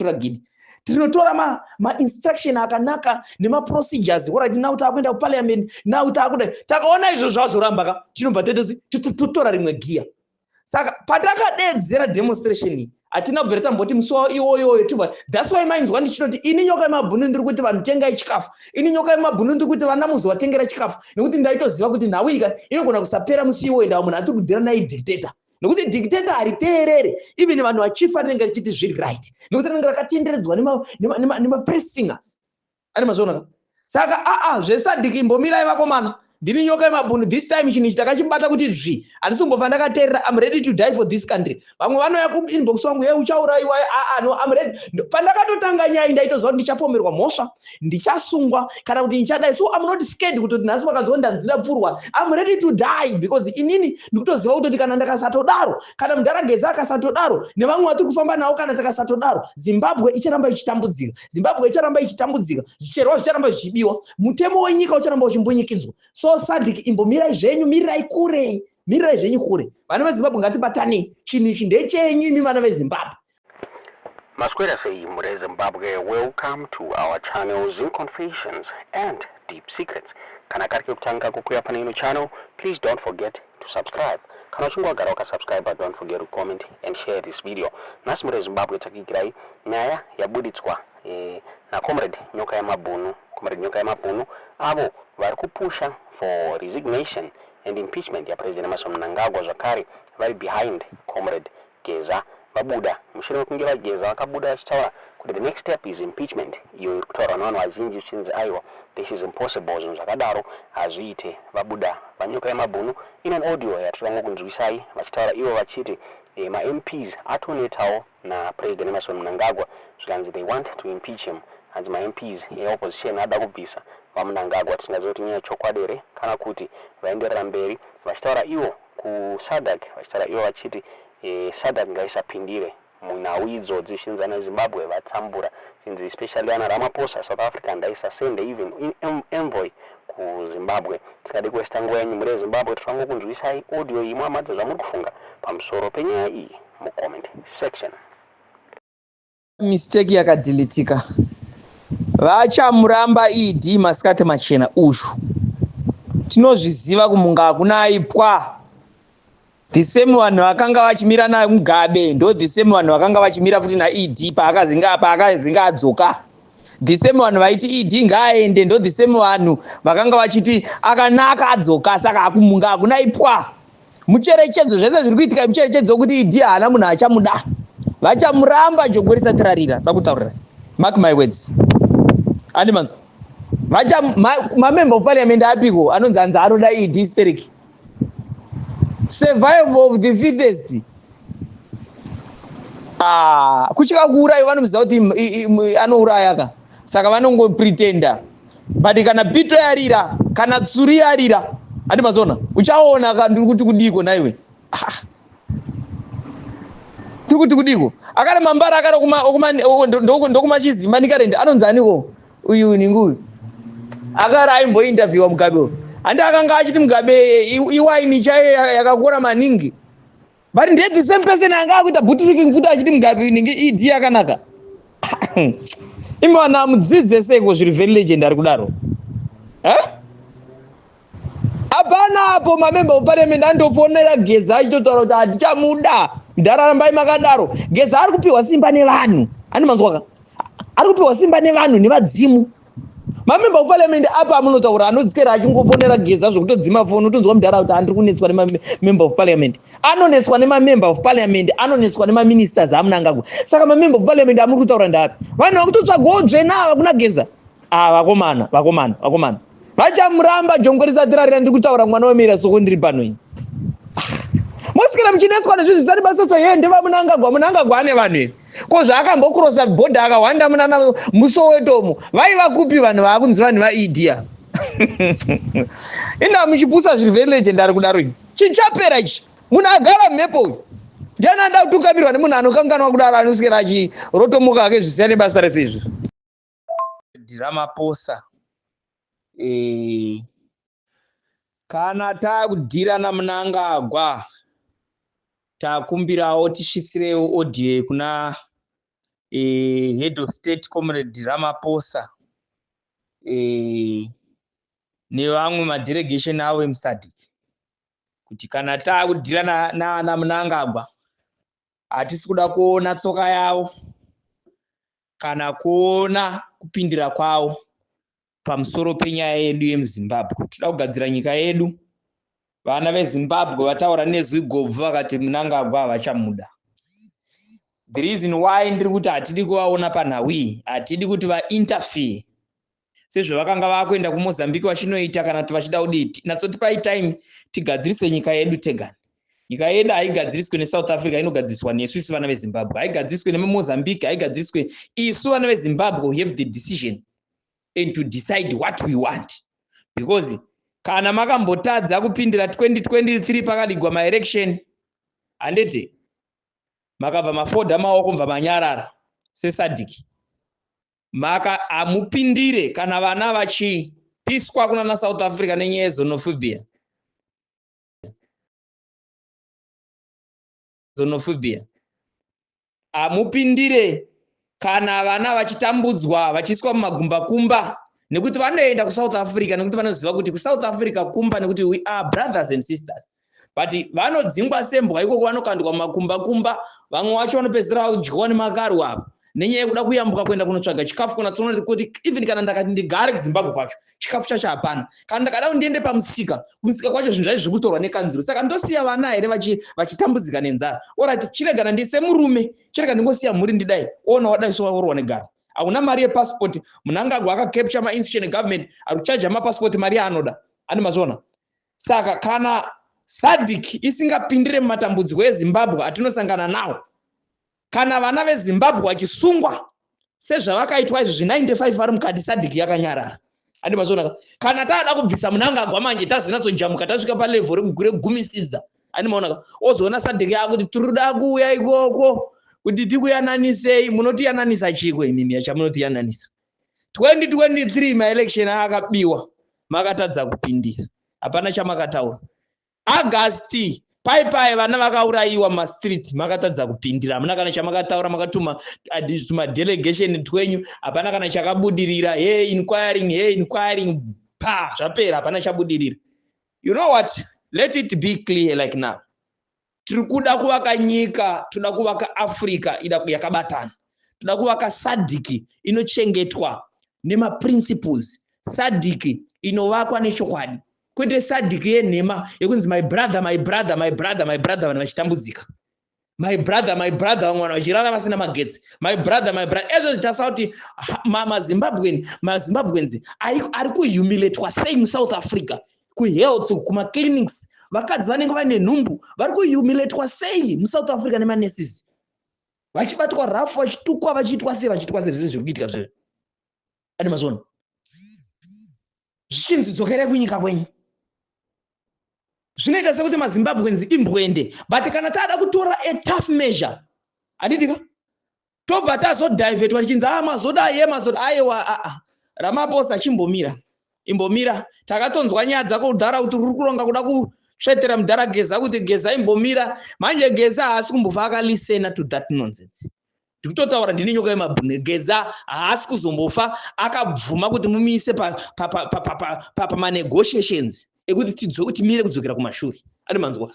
Gidi tinotora mainstruction ma akanaka nemaprocedures. Alright, now taakuenda kuparliament, now taakuda. Takaona izvo zvazoramba ka, tinobva tetesi totora rimwe giya. Saka patakadedzera demonstration iyi, hatina kubvira tamboti musi iwoyoyo tibva. That's why mainzwa ndichitoti ini Nyoka yemabhunu ndiri kuti vanhu tengai chikafu, ini Nyoka yemabhunu ndiri kuti vana muzi watengera chikafu, nekuti ndaitoziva kuti nhau ika inogona kusapera musi iwoyo. Ndava munhu atiri kudhira naye dictator, nekuti dictator hariteerere even vanhu vachifa, rinenge richiti zviri right, nekuti rinenge rakatenderedzwa nemapressingers ane mazvionaka. Saka aa, zveSADC imbomirai vakomana. Ndini Nyoka yemabhunu. This time chinhu ichi takachibata kuti zvi handisi kumbobva ndakateerera. Am ready to die for this country. Vamwe vanouya kuinbox wangu, ye uchaurayiwa. Aa, no, am ready. Pandakatotanga nyaya, ndaitoziva kuti ndichapomerwa mhosva, ndichasungwa, kana kuti ndichadai. So am not scared kutoti nhasi vakanzwa ndanzi ndapfurwa. Am ready to die because inini ndikutoziva kutoti kana ndakasatodaro, kana mudhara Geza akasatodaro nevamwe vatiri kufamba navo, kana takasatodaro, Zimbabwe icharamba ichitambudzika, Zimbabwe icharamba ichitambudzika, zvicherwa zvicharamba zvichibiwa, mutemo wenyika ucharamba uchimbunyikidzwa. So SADC imbomirai zvenyu, mirirai kure, mirirai zvenyu kure. Vana veZimbabwe, ngatibatanei. Chinhu ichi ndechenyu imi vana veZimbabwe. Maswera sei mure Zimbabwe? Welcome to our channel, Zim Confessions and Deep Secrets. Kana kari kekutanga kukuya pane ino channel, please don't forget to subscribe. Kana uchinge wagara wakasubscribe, don't forget to comment and share this video. Nhasi mure Zimbabwe takuigirai nyaya yabuditswa nacomrade Nyoka yamabhunu. Comrade Nyoka yamabhunu avo vari kupusha for resignation and impeachment yaPresident Emmerson Mnangagwa, zvakare vari behind Comrade Geza. Vabuda mushure mekunge vaGeza vakabuda vachitaura kuti the next step is impeachment, iyo iri kutaurwa nevanhu vazhinji zvichinzi aiwa, this is impossible, zvinhu zvakadaro hazviite. Vabuda vaNyoka yemabhunu in an audio yatiri kunzwisai vachitaura ivo vachiti maMPs atonetawo naPresident Emmerson Mnangagwa, zvikanzi they want to impeach him. Hanzi maMPs eopposition ada kubvisa vaMnangagwa. Tisingazivi kuti nyaya chokwadi here kana kuti vaenderera mberi vachitaura ivo kuSADC, vachitaura ivo vachiti SADC ngaisapindire munhau idzodzi, zvichinzi ana Zimbabwe vatsambura, zvinzi especially ana Ramaphosa, South Africa ndaisasende even envoy kuZimbabwe. Tisingadi kuwesta nguva yenyu muri yeZimbabwe, tifango audio iyi, muamadza zvamuri kufunga pamusoro penyaya iyi mucomment section. Mistake yakadhilitika. Vachamuramba ED masikati machena uyu. Tinozviziva kumunga hakuna aipwa. The same vanhu vakanga vachimira naMugabe ndo the same vanhu vakanga vachimira futi naED paakazinga adzoka. The same vanhu vaiti ED ngaaende ndo the same vanhu vakanga vachiti akanaka adzoka. Saka akumunga hakuna ipwa. Mucherechedzo zvese zviri kuitika, mucherechedzo wekuti ED haana munhu achamuda. Vachamuramba jongwe risati rarira, ndakutaurira. Mark my words. Andi manzwa? Vacha mamember of parliament apiko anonzi anzi anoda ED sterek? Survival of the fittest. Ah, kusvika kuurayiwa vanomuziva kuti anouraya ka, saka vanongopretenda. But kana pito yarira, kana tsuri yarira, andi mazona, uchaona ka. Ndiri kuti kudiko naiwe? Ah. Tiri kuti kudiko? Akana mambara akara ndokumachizi Manicaland, anonzi aniko uyu ningi uyu akara aimbointerviewa Mugabe uyu? Handi akanga achiti Mugabe iwaini chaiyo yakakora maningi? But ndiye the same person anga akuita bootlicking futi achiti Mugabe ningi ED yakanaka. Imi vanhu mudzidze seiko zviri very legendary kudaro, eh? Hapana apo mamember of parliament andofonera Geza achitotaura kuti hatichamuda mudhararambai makadaro. Geza ari kupiwa simba nevanhu, ani manzwaka? Ari kupiwa simba nevanhu nevadzimu. Mamember of parliament apa amunotaura anodzikera achingofonera Geza zvokutodzima foni, utonzwa mudhara kuti handiri kunetswa nemamember of parliament. Anonetswa nemamember of parliament, anonetswa nemaministers aMnangagwa. Saka mamember of parliament amuri kutaura ndapi? Vanhu vakutotsvagawo dzvena ava kuna Geza. Ah, vakomana, vakomana, vakomana, vachamuramba jongwe risati rarira. Ndiri kutaura mwana wemira soko, ndiri pano ini. Mosikira muchinetswa nezvinhu zvisati basa. Ye ndevaMnangagwa. Mnangagwa ane vanhu here? Ko zvaakambokrosa bhodha akahwanda munana muSowetomo, vaiva kupi vanhu vaakunzi vanhu vaED? Inda muchipusa zviri very legendary kudaro. Ini chichapera ichi. Munhu agara mhepo uyu ndiani anoda kutungamirwa nemunhu anokanganwa kudaro, anosikira achirotomoka ake zvisiyana nebasa rese izvi? Ramaphosa, kana taakudhira naMnangagwa, takumbirawo tisvitsirewo audio kuna Head of State Comrade Ramaphosa nevamwe madelegation avo emuSADC kuti kana taakudeala naana Mnangagwa, hatisi kuda kuona tsoka yavo kana kuona kupindira kwavo pamusoro penyaya yedu yemuZimbabwe. Toda kugadzira nyika yedu. Vana veZimbabwe vataura nezwi gobvu, vakati Mnangagwa havachamuda. The reason why ndiri kuti hatidi kuvaona panhau iyi, hatidi kuti vainterfere sezvavakanga vakuenda kuMozambique vachinoita, kana kuti vachida kudii. Natsotipai time tigadzirise nyika yedu tegani. Nyika yedu haigadziriswe neSouth Africa, inogadziriswa nesu isu vana veZimbabwe. Haigadziriswe neMozambique, haigadziriswe. Isu vana veZimbabwe, we have the decision and to decide what we want, because kana makambotadza kupindira 2023 pakadigwa maelection, handiti makabva mafoda maoko, mubva manyarara seSADC? Maka hamupindire kana vana vachipiswa kunana South Africa nenyaya yexenophobia, xenophobia. Hamupindire kana vana vachitambudzwa, vachiiswa mumagumbakumba, nekuti vanoenda kuSouth Africa, nekuti vanoziva kuti kuSouth Africa kumba, nekuti we are brothers and sisters. But vanodzingwa sembwa ikoko, vanokandwa mumakumbakumba. Vamwe vacho vanopedzisira kudyiwa nemakarwe apa nenyaya yekuda kuyambuka kuenda kunotsvaga chikafu. Kuna tinoona kuti even kana ndakati ndigare kuZimbabwe kwacho, chikafu chacho hapana. Kana ndakada kuti ndiende pamusika, kumusika kwacho zvinhu zvai zviri kutorwa nekanzuro. Saka ndosiya vana here vachitambudzika nenzara? Alright, chiregana ndisemurume, chirega ndingosiya mhuri ndidai. Ona wadai so waurwa negaro, hauna mari yepasipoti. Mnangagwa akacapture mainstitution egovernment, ari kuchaja mapasipoti mari yaanoda. Ane mazviona? Saka kana SADC isingapindire mumatambudziko eZimbabwe atinosangana nawo, kana vana veZimbabwe vachisungwa sezvavakaitwa izvi zvi95 vari mukati, SADC yakanyarara. Andi mazviona? Kana taada kubvisa Mnangagwa manje, tazinatsojamuka, tasvika palevel rekugumisidza, andi maonaka? Ozoona SADC yakuti tirikuda kuuya ikoko kuti tikuyananisei. Munotiyananisa chiko imimi yachamunotiyananisa? 2023 maelection akabiwa, makatadza kupindira, hapana chamakataura. August pai pai vana vakaurayiwa mumastreet, makatadza kupindira, hamuna kana chamakataura. Makatuma tumadelegation twenyu, hapana kana chakabudirira. He inquiring, he inquiring, pa zvapera, hapana chabudirira. You know what, let it be clear like now, tiri kuda kuvaka nyika, toda kuvaka Africa yakabatana, toda kuvaka SADC inochengetwa nemaprinciples, SADC inovakwa nechokwadi, kwete SADC yenhema yekunzi my brother, my brother, my brother, my brother, vanhu vachitambudzika, my brother, my brother, vamwe vanhu vachirara vasina magetsi, my brother, my brother. Ezvo zvitasa kuti maZimbabweans ari kuhumiliatwa sei muSouth Africa, kuhealth, kumaclinics. Vakadzi vanenge vaine nhumbu vari kuhumiliatwa sei muSouth Africa nemanurses, vachibatwa rafu, vachitukwa, vachiitwa sei, vachiitwa sei. Zvese zviri kuitika zvezvo, ane mazvona, zvichinzi dzokerai kunyika kwenyu. Zvinoita sekuti maZimbabweans imbwende. But kana taada kutora a tough measure, handitika tobva tazodhivhetwa tichinzi a mazoda ye mazoda. Aiwa, aa, Ramaphosa, chimbomira, imbomira. Takatonzwa nyaya dzako kudhara kuti uri kuronga kuda kutsvetera mudhara Geza, kuti Geza imbomira. Manje Geza haasi kumbofa akalistena to that nonsense. Ndikutotaura ndini Nyoka Yemabhunu, Geza haasi kuzombofa akabvuma kuti mumise pamanegotiations ekuti timire kudzokera kumashure. Ane manzwa?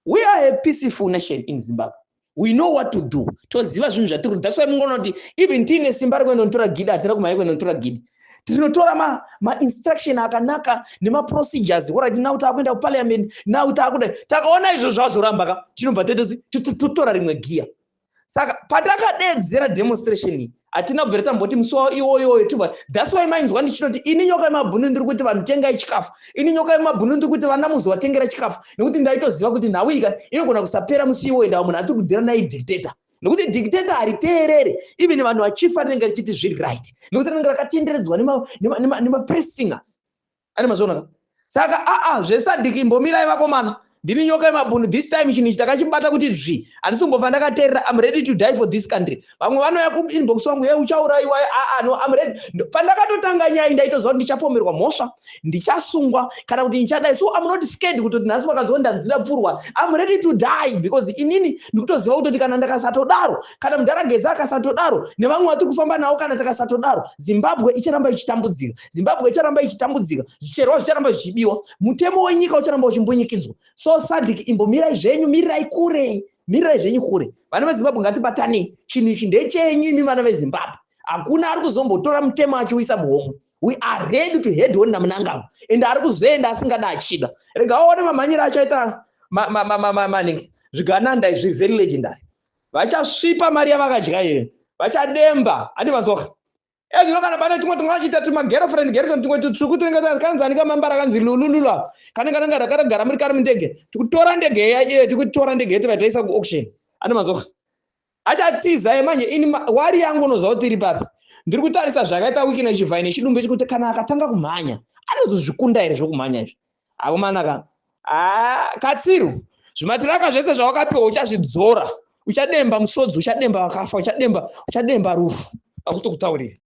We are a peaceful nation in Zimbabwe. We know what to do. Toziva zvinhu zvatiri. That's why mungoona kuti even tiine simba rekuenda kunotora Gidi, hatina kumhanya kuenda kunotora Gidi. Tinotora mainstruction akanaka nemaprocedures. Alright, now taakuenda kuparliament, now taakuda. Takaona izvo zvazoramba ka, tinobva totora rimwe giya. Saka patakadedzera demonstration iyi, hatina kubvira tamboti musi iwoyoyo tibva. That's why mainzwa ndichinoti ini Nyoka Yemabhunu ndiri kuti vanhu tengai chikafu, ini Nyoka Yemabhunu ndiri kuti vana muzovatengera chikafu, nekuti ndaitoziva kuti nhau ika inogona kusapera musi iwoyo. Ndava munhu atiri kudeala naye dictator, nekuti dictator hariteerere even vanhu vachifa, rinenge richiti zviri right, nekuti rinenge rakatenderedzwa nemapress singers. Ane mazvionaka? Saka aa, zveSADC imbomirai vakomana. Ndini Nyoka Yemabhunu. This time chinhu ichi takachibata kuti dzvi. Handisi kumbobva ndakateerera. Am ready to die for this country. Vamwe vanouya kuinbox wangu, ye uchaurayiwa. Aa, no, am ready. Pandakatotanga nyaya, ndaitoziva kuti ndichapomerwa mhosva, ndichasungwa, kana kuti ndichadai. So am not scared kutoti nhasi vakanzwa ndanzi ndapfurwa. Am ready to die because inini ndikutoziva kutoti kana ndakasatodaro, kana mudhara Geza akasatodaro, nevamwe vatiri kufamba navo, kana takasatodaro, Zimbabwe icharamba ichitambudzika. Zimbabwe icharamba ichitambudzika, zvicherwa zvicharamba zvichibiwa, mutemo wenyika ucharamba uchimbunyikidzwa. So SADC, imbomirai zvenyu, mirirai kure, mirirai zvenyu kure. Vana veZimbabwe, ngatibatanei. Chinhu ichi ndechenyu imi vana veZimbabwe. Hakuna ari kuzombotora mutemo achiuisa muhomwe. We are ready to head on naMnangagwa, and ari kuzoenda asingada achida. Rega waone mamhanyiro achaita maningi zvigananda izvi, very legendary. Vachasvipa mari yavakadya iyo, vachademba. Handi manzwa? Ezvino kana pane tumwe tungachiita tumagirlfriend girlfriend, tumwe tutsvuku tunenge kanzi kamambara kanzi lululula, kanenge kanenge rakagara muri kari mundege. Tikutora ndege iya, tikutora ndege yetu, vaitaisa kuauction. Handi manzwa? Achatiza ye manje. Ini wari yangu unoziva kuti iri papi? Ndiri kutarisa zvakaita Wicknell Chivayo nechidumbu chekuti kana akatanga kumhanya, anozozvikunda here zvokumhanya izvi? Akomanaka katsiru, zvimatiraka zvese zvawakapiwa uchazvidzora. Uchademba musodzi, uchademba vakafa, uchademba, uchademba rufu. Akutokutaurira.